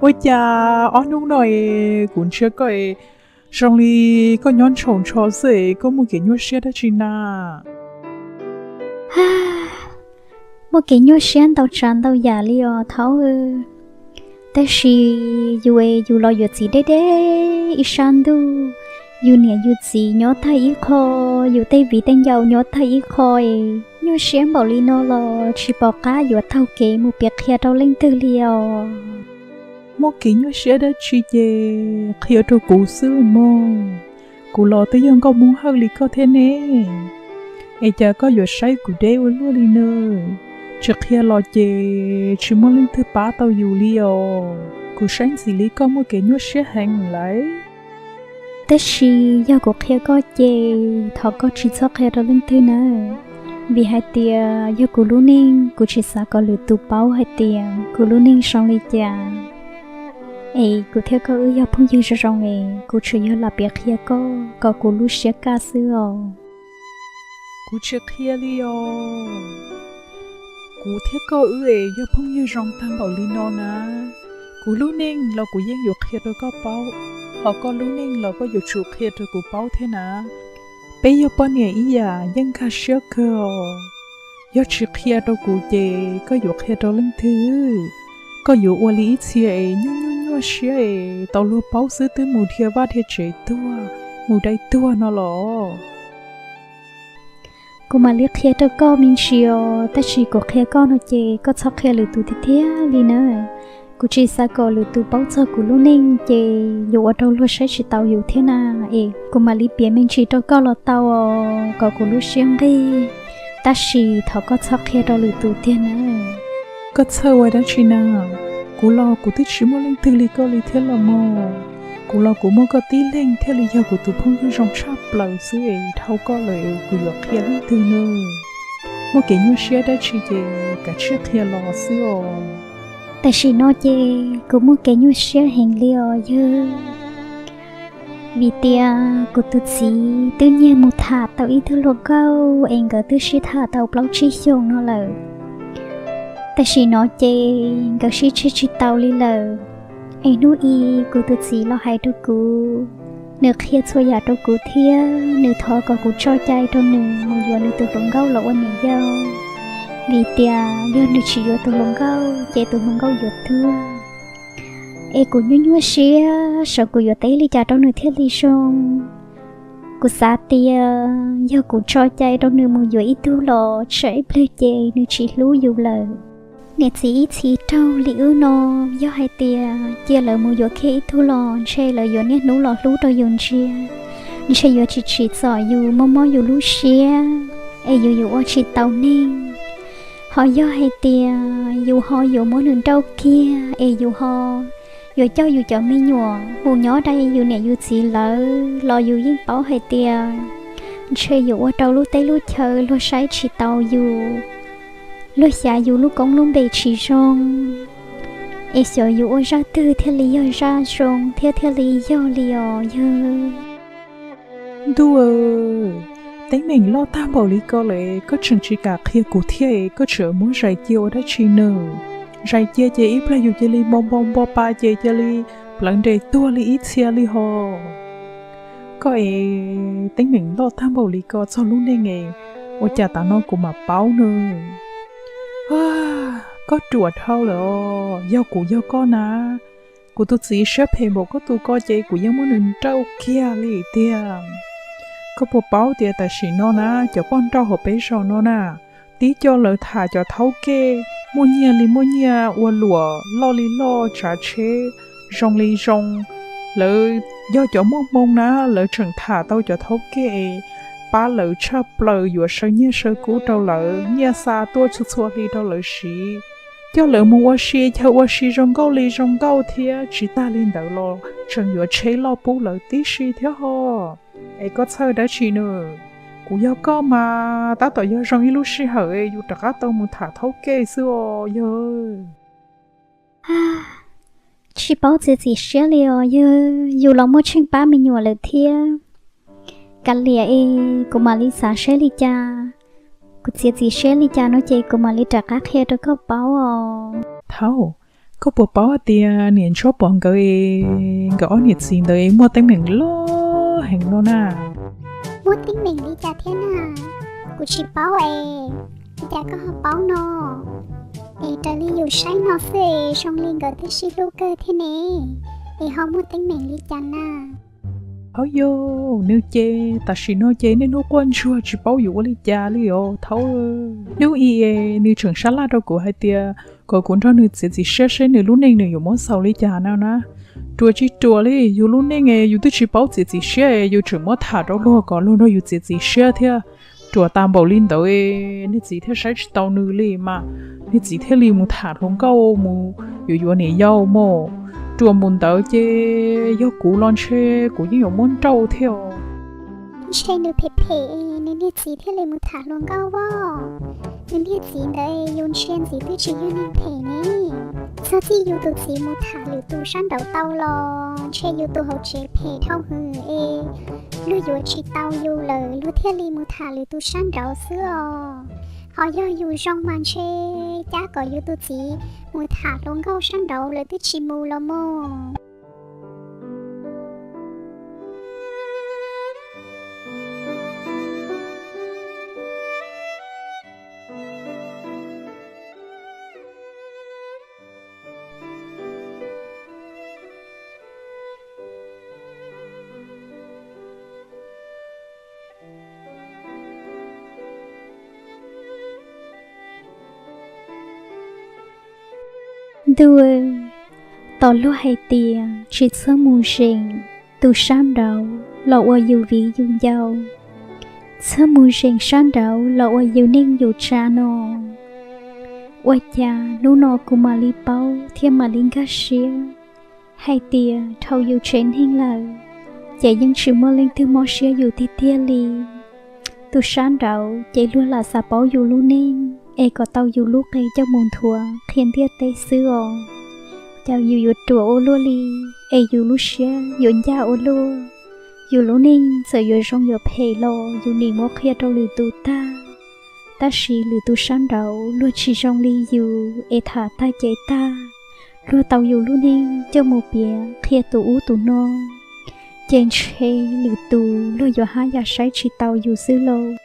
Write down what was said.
Ua cas ob hnub no es kuv ntsia koj es zoo li koj nyob ntshaus ntsho xwb es koj muaj kev nyuaj siab dab tsi na? Muaj kev nyuaj siab ntau tsav ntau yam li os thaub. Tab sis yus es yus los yuav txiv deb deb ib sab ntuj, yus niam yus txiv nyob tag ib qho, yus tej viv tej ncaus nyob tag ib qho es nyuaj siab npaum li no los tsis pom qab yuav taug kev mus piav qhia rau leej twg li os. Muaj kev nyuaj siab dab tsi ces qhia rau kuv xwb mog. Kuv los twb yog nkauj Hmoob Hawj li koj thiab ne, es cas koj yuav saib kuv deb ua luaj li na? Tsis qhia los ces tsis muaj leej twg pab tau yus li os. Kuv saib ntxim li koj muaj kev nyuaj siab heev lawm. Tab sis yog kuv qhia koj ces thov koj tsis txhob qhia rau leej twg na, vim hais tias yog kuv lub neej kuv tsis xav kom lwm tus paub hais tias kuv lub neej zoo li cas. Es kuv thiab koj wb yog phooj ywg zoo zoo es kuv tsuas yog lam piav qhia koj kom kuv lub siab kaj xwb os. Kuv tsis qhia li os. Kuv thiab koj wb es yog phooj ywg zoo tag npaum li no na, kuv lub neej los kuv yeej yuav qhia rau koj paub, ho koj lub neej los koj yuav tsum qhia rau kuv paub thiab na. Peb yog poj niam ib yam yeej nkag siab kawg os. Yog tsis qhia rau kuv ces koj yuav qhia rau leej twg? Koj yuav ua li ib txhia es nyuaj nyuaj nyuaj siab es tau luag paub xwb twb mus dhia vaj dhia tsev tuag, mus dai tuag no los. Kuv mam li qhia rau koj me ntsis os, tab sis kuv qhia koj no ces koj txhob qhia lwm tus tiag tiag li na. Kuv tsis xav kom lwm tus paub txog kuv lub neej ces yuav ua rau luag saib tsis taus yus thiab na. Es kuv mam li piav me ntsis rau koj los tau os, kom kuv lub siab nqig, tab sis thov koj txhob qhia rau lwm tus tiag na. Koj txhawj ua dab tsi na? Kuv los kuv twb tsis muaj leej twg li koj li thiab los mog. Kuv los kuv muaj koj tib leeg thiaj li yog kuv tus phooj ywg zoo tshaj plaws xwb es dhau koj lawm es kuv yuav qhia leej twg na? Muaj kev nyuaj siab dab tsi ces kav tsij qhia los xwb os. Tam sim no ces kuv muaj kev nyuaj siab heev li os yawg, vim tias kuv tus txiv twb nyiag mus tham tau ib tug hluas nkauj es nkawd twb sib tham tau plaub tsib xyoos no lawm. Tam sim no ces nkawd sib tseg tsis tau li lawm. Es hnub i kuv tus txiv los hais rau kuv, nws qhia txhua yam rau kuv thiab nws thov kom kuv tso cai rau nws mus yuav nws tus hluas nkauj los ua niam yau, vim tias yog nws tsis yuav tus hluas nkauj ces tus hluas nkauj yuav tuag. Es kuv nyuaj nyuaj siab saib kuv yuav teb li cas rau nws thiaj li zoo. Kuv xav tias yog kuv tso cai rau nws mus yuav ib tug los tsam ib pliag ces nws tsis hlub yus lawm. Niam txiv ib txhis raug li wb no, yog hais tias cia lawv mus yuav kiag ib tug los ntshe lawv yuav niaj hnub los hlub rau yus ntsia, ntshe yuav tsis tsim txom yus, mob mob yus lub siab, es yus yuav ua tsis tau neeg. Ho yog hais tias yus ho yuav muab nws nrauj kiag es yus ho yuav coj yus cov me nyuam mus nyob dai yus niam yus txiv lawv los yus yeej paub hais tias ntshe yuav ua rau lub teb lub chaw luag saib tsis taus yus, luag xyav yus lub koob lub npe tsis zoo, es xyov yus ua zaj twg thiaj li yog zaj zoo thiab thiaj li yog li os yawg. Ntuj, teeb meem loj tag npaum li ko lawm koj tseem tsis kam qhia kuv thiab es koj tseem muab zais cia ua dab tsi na? Zais cia ces ib pliag yus cia li npo npo npo pa ces cia li plawv nres tuag li ib txhia li ho. Koj es teeb meem loj tag npaum li ko txog lub neej es ua cas tav no kuv mam paub na? Koj ruam dhau lawm os, yog kuv yog koj na, kuv tus txiv siab phem npaum koj tus ko ces kuv yeej muab nws nrauj kiag li tiag. Koj puas paub tias tam sim no na cov poj nrauj hauv peb zos no na, tib co lawv tham cov thaub kej, muaj nyiaj li muaj nyiaj, ua luam loj li loj, tsav tsheb zoo li zoo. Lawv yog cov muaj hmoo na, lawv tseem tham tau cov thaub kej es pab lawv tshaj plaws, yuav saw nyiaj saw kub rau lawv, nyiaj xa tuaj txhua txhua hli rau lawv siv. Coj lawv mus ua si chaw ua si zoo nkauj li zoo nkauj thiab, tsis tag li ntawd los tseem yuav tsheb loj pub lawv tib si thiab ho. Es koj txhawj dab tsi na? Kuv yog koj mas tab tom yog zoo ib lub sij hawm yus rov qab tau mus tham thaub kej xwb os yawg. Tsis paub txiav txim siab li os yawg, yus los muaj tsheej pab me nyuam lawm thiab. Kav liam es kuv mam li xav seb li cas, kuv txiav txim siab li cas no ces kuv mam li rov qab qhia rau koj paub os. Thaub, Koj puas paub hais tias niam Ntsuab Pov nkawd es nkawd ob niam txiv ntawd es muaj teeb meem loj heev no na? Muaj teeb meem li cas thiab na? Kuv tsis paub es, li cas koj ho paub no? Es raws li yus saib no xwb es zoo li nkawd twb sib hlub kawg thiab ne, es ho muaj teeb meem li cas na? Hauj yog, nws ces tam sim no ces niaj hnub quaj ntsuag tsis paub yuav ua li cas li os thaub. Hnub ib es nws tseem sab laj rau kuv hais tias kom kuv nrog nws txiav txim siab seb nws lub neej nws yuav muab xaus li cas no na. Ruam tsis ruam li, yus lub neej es yus twb tsis paub txiav txim siab es yus tseem muab tham rau luag kom luag nrog yus txiav txim siab thiab. Ruam tas npaum li ntawd es niag txiv thiaj saib tsis tau nws li mas, niag txiv thiaj li mus tham hluas nkauj mus yuav yuav niam yau mog. Ruam npaum ntawd ces yog kuv los ntshe kuv yeej yuav muab nrauj thiab os. Ntshe nws phem phem, nws niag txiv thiaj li mus tham hluas nkauj os. Nws niag txiv ntawd yus ntsia ntxiv twb tsis yog neeg phem ne. Txog txij yus tus txiv mus tham lwm tus sab nraud tau los ntshe yus tus hauv tsev phem dhau hwv es luag yuav tsis tau yus lawm luag thiaj li mus tham lwm tus sab nraud xwb os. Ho yog yus zoo mas ntshe cab kom yus tus txiv mus tham hluas nkauj sab nraud lawv twb tsis mus los mog. Ntuj, tos luag hais tias tsis txhob mus zeem tus sab nraud los ua yus viv yus ncaus, txhob mus zeem sab nraud los ua yus neej yus tsa no. Ua cas hnub no kuv mam li paub thiab mam li nkag siab hais tias dhau yus tsev neeg lawm, ces yeej tsis muaj leej twg mob siab yus tiag tiag li. Tus sab nraud ces luag lam xav paub yus lub neej es kom tau yus lub qe coj mus nthuav qhia ntiaj teb xwb os. Cas yus yuav ruam ua luaj li, es yus lub siab yuav ncaj ua luaj. Yus lub neej txawm yuav zoo yuav phem los yus nim muab qhia rau lwm tus tag, tab sis lwm tus sab nraud luag tsis zoo li yus es tham tag ces tag, luag tau yus lub neej coj mus piav qhia tus ub tus no, ces ntshe lwm tus luag yuav haj yam saib tsis taus yus xwb lauj.